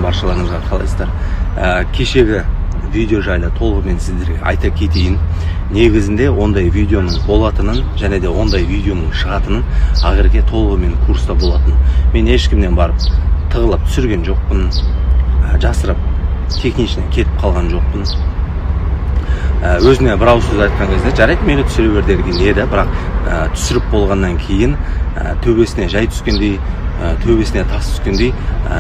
Ассалаумағалейкум баршаларыңызға, қалайсыздар? Кешегі видео жайлы толығымен сіздерге айта кетейін. Негізінде ондай видеоның болатынын және де ондай видеоның шығатынын Ақерке толығымен курста болатын. Мен ешкімнен барып тығылып түсірген жоқпын, жасырып технично кетіп қалған жоқпын. Өзіне бір ауыз сөз айтқан кезде «жарайды, мейлі, түсіре бер» деген еді. Бірақ түсіріп болғаннан кейін төбесіне жай түскендей, төбесіне тас түскендей,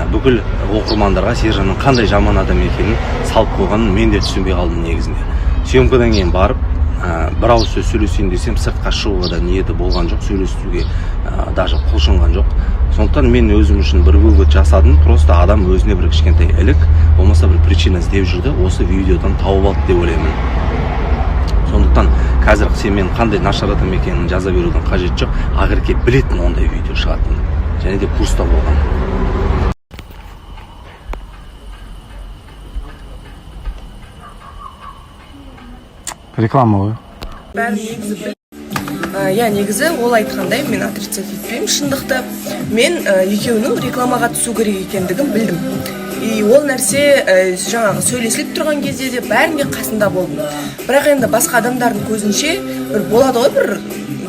бүкіл оқырмандарға Сержанның қандай жаман адам екенін салып қойғанын мен де түсінбей қалдым. Негізінде съемкадан кейін барып бір ауыз сөз сөйлесейін десем, сыртқа шығуға да ниеті болған жоқ, сөйлесуге даже құлшынған жоқ. Сондықтан мен өзім үшін бір вывод жасадым: просто адам өзіне бір кішкентай ілік, болмаса бір причина іздеп жүрді, осы видеодан тауып алды деп ойлаймын. Сондықтан қазір сен мен қандай нашар адам екенін жаза берудің қажеті жоқ. Ақерке білетін ондай видео шығатынын және де курста болған. Реклама ғой. Бәрін негізі иә, негізі ол айтқандай, мен отрицать етпеймін шындықты. Мен екеуінің рекламаға түсу керек екендігін білдім. И ол нәрсе жаңағы сөйлесіліп тұрған кезде де бәрінде қасында болдым. Бірақ енді басқа адамдардың көзінше бір болады ғой, бір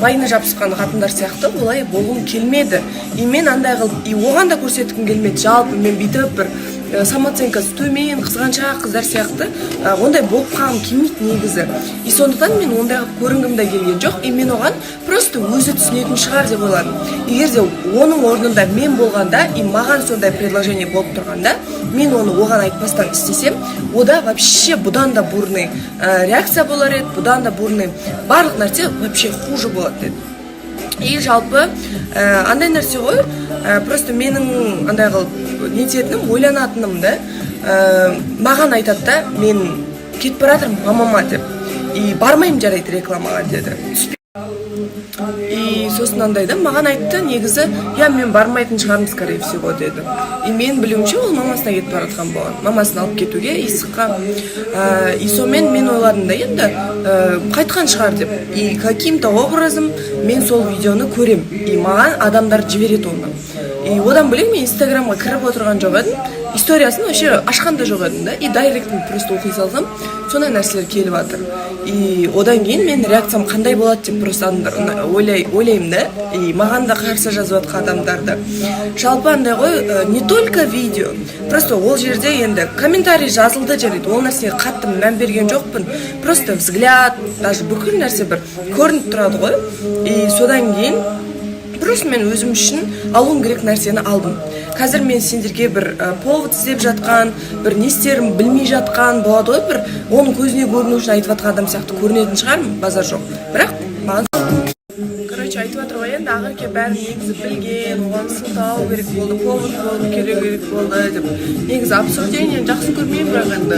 майына жабысқан қатындар сияқты олай болғым келмеді. И мен андай қылып, и оған да көрсеткім келмеді. Жалпы мен бүйтіп бір самооценкасы төмен қызғаншақ қыздар сияқты ондай болып қалғым келмейді негізі. И сондықтан мен ондай қылып көрінгім де келген жоқ. И мен оған просто өзі түсінетін шығар деп ойладым. Егер де оның орнында мен болғанда и маған сондай предложение болып тұрғанда, мен оны оған айтпастан істесем, ода вообще бұдан да бурный реакция болар еді, бұдан да бурный барлық нәрсе вообще хуже болады еді. И жалпы андай нәрсе ғой, просто менің андай қылып нететінім, ойланатыным да, маған айтады да: «Мен кетіп бара жатырмын мамама» деп, «и бармаймын, жарайды, рекламаға» деді. И сосын андай да, маған айтты негізі: «Иә, мен бармайтын шығармын, скорее всего» деді. И мен білуімше, ол мамасына кетіп бара жатқан болған, мамасын алып кетуге Исыққа. И сонымен мен ойладым да енді қайтқан шығар деп. И каким то образом мен сол видеоны көрем, и маған адамдар жібереді оны. И одан бөлек мен Инстаграмға кіріп отырған жоқ едім, историясын вообще ашқан да жоқ едім да. И директін просто оқи салсам, сондай нәрселер келіп жатыр. И одан кейін мен реакциям қандай болады деп просто адамдар ойлаймын да. И маған да қарсы жазып жатқан адамдарды. Жалпы андай ғой, не только видео, просто ол жерде енді комментарий жазылды, жарайды, ол нәрсеге қатты мән берген жоқпын. Просто взгляд, даже бүкіл нәрсе бір көрініп тұрады ғой. И содан кейін просто мен өзім үшін алуым керек нәрсені алдым. Қазір мен сендерге бір повод іздеп жатқан, бір не істерін білмей жатқан болады ғой, бір оның көзіне көріну үшін айтып жатқан адам сияқты көрінетін шығармын, базар жоқ. Бірақ маған, короче, айтып жатыр ғой енді, Ақерке бәрін негізі білген, оған сылтау керек болды, повод болу керек болды деп. Негізі обсуждениені жақсы көрмеймін, бірақ енді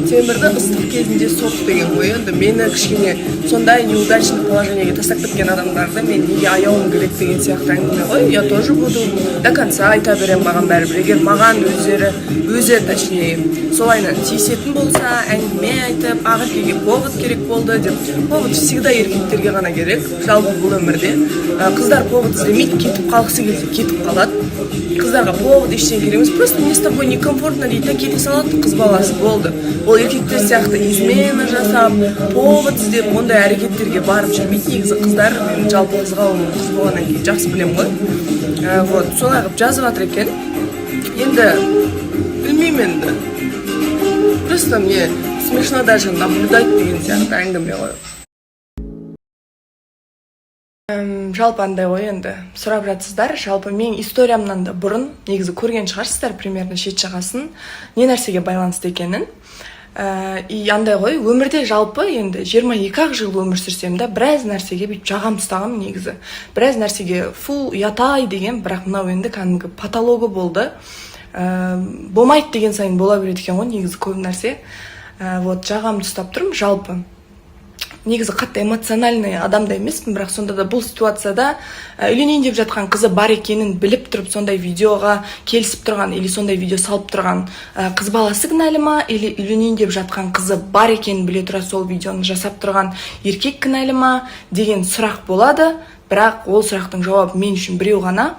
темірді ыстық кезінде соқ деген ғой. Енді мені кішкене сондай неудачный положениеге тастап кеткен адамдарды мен неге аяуым керек деген сияқты әңгіме ғой. Я тоже буду до конца айта беремін, маған бәрібір. Егер маған өздері, өзі точнее, солайынан тиісетін болса, әңгіме айтып, Ақеркеге повод керек болды деп. Повод всегда еркектерге ғана керек жалпы бұл өмірде. Қыздар повод іздемейді, кетіп қалғысы келсе, кетіп қалады. Қыздарға повод, ештеңе керек емес, просто «мне с тобой некомфортно» дейді да, кете салады қыз баласы, болды. Ол еркектер сияқты измена жасап, повод іздеп, ондай әрекеттерге барып жүрмейді негізі қыздар. Мен жалпы қыз қауымын, қыз болғаннан кейін жақсы білемін ғой. Вот солай қылып жазып жатыр екен. Енді білмеймін енді, просто мне смешно даже наблюдать деген сияқты әңгіме ғой. Жалпы андай ғой енді, сұрап жатсыздар. Жалпы менің историямнан да бұрын негізі көрген шығарсыздар примерно шет жағасын, не нәрсеге байланысты екенін. И андай ғой, өмірде жалпы енді 22 ақ жыл өмір сүрсем де, біраз нәрсеге бүйтіп жағам ұстағанмын негізі, біраз нәрсеге «фу, ұят-ай» деген. Бірақ мынау енді кәдімгі потологы болды. Болмайды деген сайын бола береді екен ғой негізі көп нәрсе. Вот жағамды ұстап тұрмын. Жалпы негізі қатты эмоциональный адам да емеспін, бірақ сонда да бұл ситуацияда үйленейін деп жатқан қызы бар екенін біліп тұрып, сондай видеоға келісіп тұрған или сондай видео салып тұрған қыз баласы кінәлі ма, или үйленейін деп жатқан қызы бар екенін біле тұра сол видеоны жасап тұрған еркек кінәлі ма деген сұрақ болады. Бірақ ол сұрақтың жауабы мен үшін біреу ғана: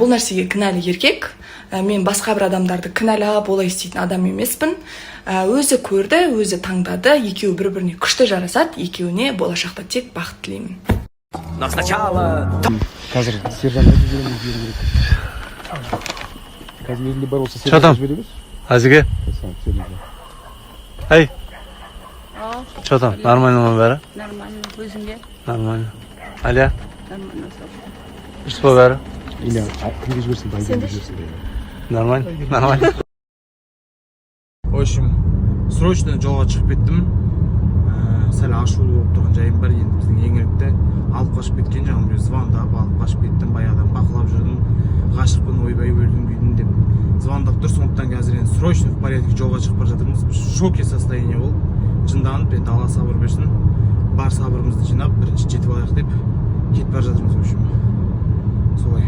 бұл нәрсеге кінәлі еркек. Мен басқа бір адамдарды кінәлап, олай істейтін адам емеспін. Өзі көрді, өзі таңдады. Екеуі бір біріне күшті жарасады. Екеуіне болашақта тек бақыт тілеймін. Но сначала Қазір Сержанға жібереміз, жіберу керек. Қазір өзінде бар болса, Чё там? Сержанға жібере берші. Әзіге. Сержанға. Ей, че там, нормально ма бәрі? Нормально. Өзіңде? Нормально. Аля? Нормально. Дұрыс па бәрі? Или кімге жіберсін, Байгенге жіберсін. Нормально, нормально. В общем, срочно жолға шығып кеттім. Сәл ашулы болып тұрған жайым бар. Енді біздің Еңлікті алып қашып кеткен, жаңағы біреу звондап алып қашып кеттім. Баяғыдан бақылап жүрдім, ғашықпын, ойбай, өлдім күйдім деп звондап тұр. Сондықтан қазір енді срочно в порядке жолға шығып бара жатырмыз. Бір шоке состояние болып, жынданып. Енді Алла сабыр берсін, бар сабырымызды жинап, бірінші жетіп алайық деп кетіп бара жатырмыз. В общем, солай.